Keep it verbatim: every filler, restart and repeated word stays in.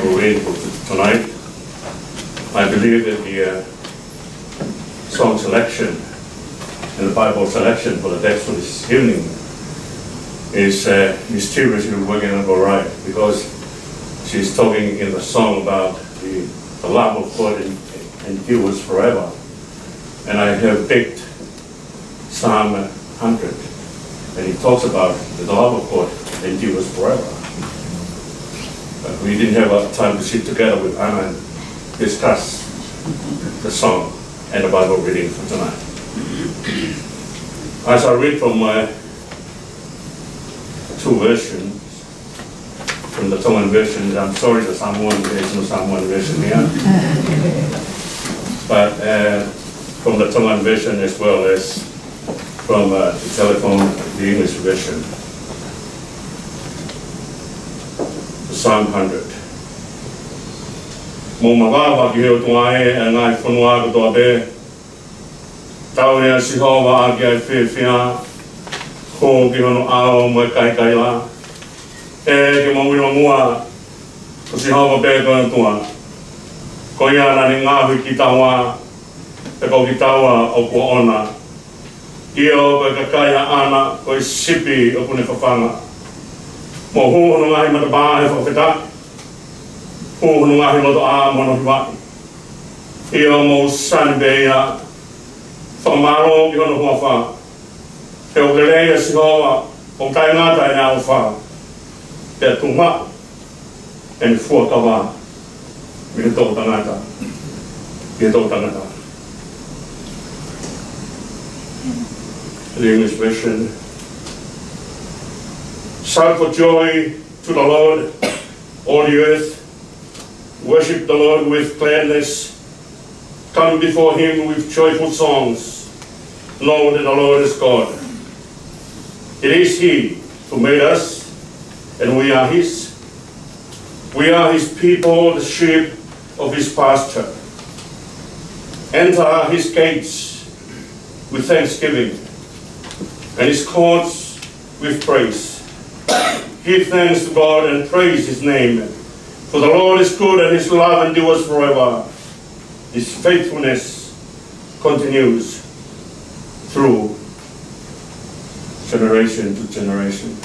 We'll read for t-, tonight. I believe that the uh, song selection and the Bible selection for the text for this evening is uh, mysteriously working out all right, because she's talking in the song about the, the love of God and endures forever. And I have picked Psalm hundred, and he talks about the love of God endures forever. But we didn't have uh, time to sit together with Anna and discuss the song and the Bible reading for tonight. As I read from my two versions, from the Tongan version, I'm sorry, the Samoan, there is no Samoan version here. But uh, from the Tongan version as well as from uh, the telephone, the English version. Psalm hundred. Mou mavava ki he ʻOtua ē, ʻa e ngaahi fonua kotoa pē. Tauhi ʻa Sihova ʻaki ʻa e fiefia, hū ki hono ʻao mo e kaikaila. Ē, ke mou ʻilo muʻa, ko Sihova pē ko e ʻOtua. Ko ia naʻa ne ngaohi kitaua, pea ko kitaua ʻoku ʻoʻona. ʻIo, ko e kakai ʻaʻana, ko e sipi ʻoku ne fafanga. Mou hū hono ngaahi matapā he fakafetaʻi. Hū hono ngaahi lotoʻā mo hono hivaʻi. ʻIo, mou sani pē ia, fakamālō ki hono huafa. He ʻoku lelei ʻa Sihova, ʻoku taʻengata ʻene ʻofa. Pea tuʻu maʻu ʻene fuakava mei he toʻutangata ki he toʻutangata. The English version. Shout for joy to the Lord, all the earth. Worship the Lord with gladness. Come before him with joyful songs. Know that the Lord is God. It is he who made us, and we are his. We are his people, the sheep of his pasture. Enter his gates with thanksgiving, and his courts with praise. Give thanks to God and praise his name. For the Lord is good, and his love endures forever. His faithfulness continues through generation to generation.